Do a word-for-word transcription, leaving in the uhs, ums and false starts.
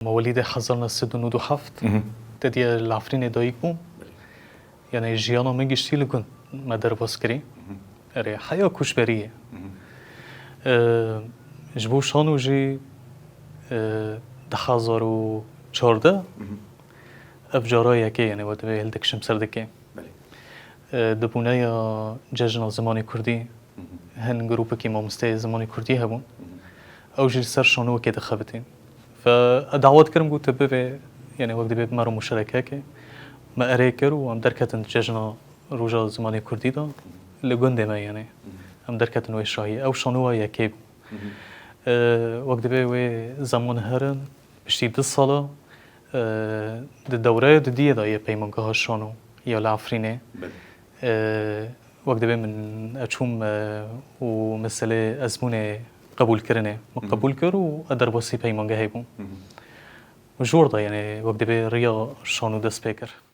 Mewlîdê hezar neh sed û nod û heft, Mhm. te diye li Efrînê dayik bûm. Belê. Yani jiyana min giştî li gund me derbas kirî. Mhm. Erê, heya koçberiyê. Mhm. Ee, ji bo şano jî, e, du hezar û çardeh, Mhm. ev cara yekê, yani, we divê hildikişim ser dikê. Belê. Ee, di bûneya cejna zimanê kurdî, Mhm. hin grûpekî mamosteyê zimanê kurdî hebûn. Mhm. Ew jî li ser şanowekê dixebitîn. Fe, dawa dikirim ku tu bibê, yani, wek dibê bi me re muşerekeke. Me erê kir û em derketin cejna roja zimanê kurdî de li gundê me, yani. Mhm. Em derketin wê şahî. Ew şanowa yekê bû. Mhm. Ee, wek dibê wê zeman herin, piştî du sala, e, di dewreya dudiyê de yê peymangeha şano ya li Efrînê. Belê. E, wek dibê min, e, çûm, e, û meselê ezmûnê qebûlkirinê min Mhm. qebûl kir û ez derbasî peymangehê bûm. Mhm. Û ji wir de, yani, wek dibê riya şano dest pê kir.